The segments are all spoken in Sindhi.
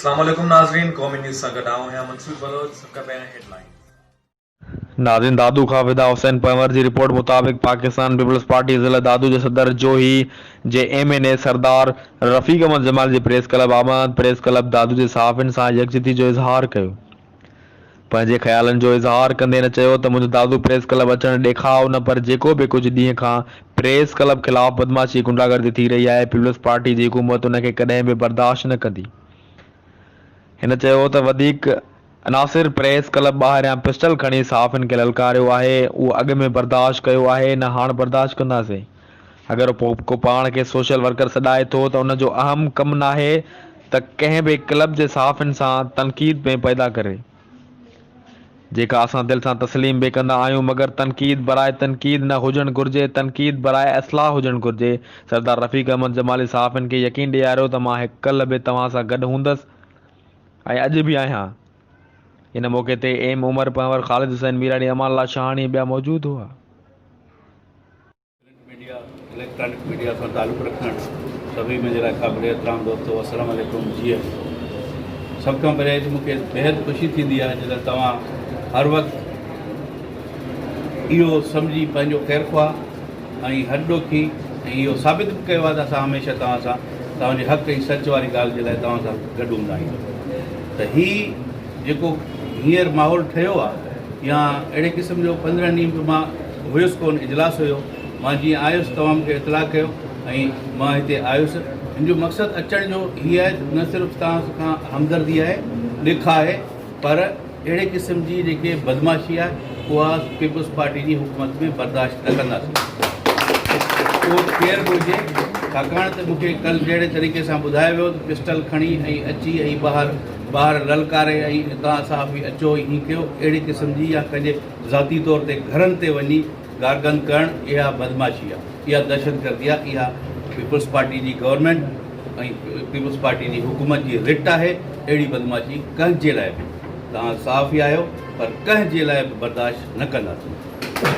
اسلام عليڪم ناظرين قومي نيوز سان گڏ آئون آهيان منصور بلوچ سڀ کان پهريان هيڊ لائنز. ناظرين دادو کان فدا حسين پنهور جي رپورٽ مطابق پاڪستان پيپلز پارٽي ضلع دادو جي صدر جوهي جي M N A Sardar Rafiq Ahmed Jamali جي پريس ڪلب آمد پريس ڪلب دادو جي صحافين سان يڪجھتي جو اظهار ڪيو. پنهنجي خيالن جو اظهار ڪندي هن چيو ته منهنجو دادو پريس ڪلب اچڻ ڏيکاء نه پر جيڪو به ڪجهه ڏينهن کان پريس ڪلب خلاف بدمعاشي غنڊاگردي ٿي رهي آهي پيپلز پارٽي جي حڪومت ان کي ڪڏهن به برداشت نه ڪندي. هن چيو ته وڌيڪ عناصر پريس ڪلب ٻاهريان پسٽل کڻي صحافين کي للڪاريو آهي اهو اڳ ۾ برداشت ڪيو آهي نه هاڻ برداشت ڪنداسين اگر ڪو پاڻ کي سوشل ورڪر سڏائي ٿو ته ان جو اهم ڪم ناهي ته ڪنهن به ڪلب جي صحافين سان تنقيد به پيدا ڪري، جيڪا اسان دل سان تسليم به ڪندا آهيون، مگر تنقيد براء تنقيد نه هجڻ گهرجي، تنقيد براء اصلاح هجڻ گهرجي. سردار رفيق احمد جمالي صحافين کي يقين ڏياريو ته مان هڪ ڪلهه به توهان سان گڏ هوندس ۽ اڄ به آهيان. ان موقعي تي ايم عمر پنهور، خالد حسين ميراڻي، امان الله شاهاڻي ۽ ٻيا موجود هئا. پرنٽ ميڊيا اليڪٽرانڪ ميڊيا سان تعلق رکندڙ سڀئي منهنجي لاء قابل احترام دوستو السلام عليڪم جي سڀ کان پهريان ته مونکي بيحد خوشي ٿيندي آهي جڏهن توهان هر وقت اهو سمجهي پنهنجو خير خواهه ۽ هر ڏوکي ۽ اهو ثابت به ڪيو آهي ته اسان هميشه توهان سان توهان جي حق ۽ سچ واري ڳالهه جي لاء توهان سان گڏ هوندا آهيون ته هي جيڪو هينئر ماحول ٺهيو آ يا اهڙي قسم جو 15 ڏينهن به مان هيس ڪون اجلاس هيو مان جيئن آيس توهان مونکي اطلاع ڪيو ۽ مان هتي آيس ان جو مقصد اچڻ جو هي آهي ته نه صرف توهان کان همدردي آهي ڏک آهي پر اهڙي قسم جي جيڪي بدمعاشي آهي اها پيپلز پارٽي جي حڪومت ۾ برداشت نه ڪنداسين اهو ڪير به هجي ڇاڪاڻ ته مونکي ڪل جهڙي طريقي سان ٻڌايو ويو ته پسٽل کڻي ۽ اچي ۽ ٻاهر ٻاهر للڪاري ۽ توهان صحافي اچو ۽ هين ڪيو اهڙي قسم جي يا ڪنهن جي ذاتي طور تي گهرن تي وڃي گارگند ڪرڻ اها بدمعاشي آهي اها دهشتگردي آهي اها پيپلز پارٽي جي گورنمينٽ ۽ پيپلز پارٽي جي حڪومت جي رٽ آهي اهڙي بدمعاشي ڪنهن جي لاء به توهان صحافي آهيو پر ڪنهن جي لاء به برداشت نه ڪنداسين.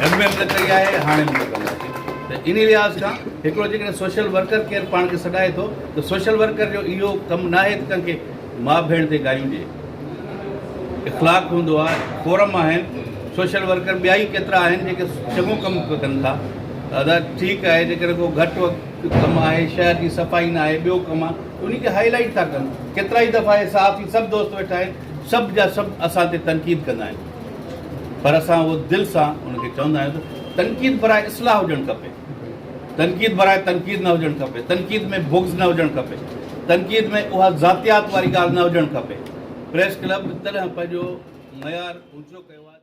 اڳ ۾ به نه ڪئي آهي هاڻي به نه ڪنداسين ته انهي لحاظ کان هڪڙو جيڪڏهن سوشل ورڪر ڪير پاڻ کي سڏائي ٿو ته سوشل ورڪر جو اهو ڪم ناهي ته ڪنهن کي ماء ڀيڻ تي گاريون ڏئي اخلاق هوندو آهي فورم آهن سوشل ورڪر ٻيا ئي ڪيترا آهن جيڪي چڱو ڪم ڪن ٿا دادا ٺيڪ آهي جيڪڏهن ڪو گهٽ وقت ڪم آهي شهر جي صفائي نه آهي ٻيو ڪم آهي انهي کي هائي لائيٽ ٿا ڪن ڪيترا ئي دفعا اهي صحافي سڀ دوست ويٺا آهن سڀ جا سڀ اسان تي تنقيد ڪندا آهن پر اسان اهو دل سان ان کي چوندا آهيون ته تنقيد براء اصلاح هجڻ کپي، تنقيد براء تنقيد نه هجڻ کپي، تنقيد ۾ بغض نه هجڻ کپي، تنقيد ۾ اها ذاتيات واري ڳالهه نه هجڻ کپي. پريس ڪلب تڏهن پنهنجو معيار اوچو ڪيو آهي.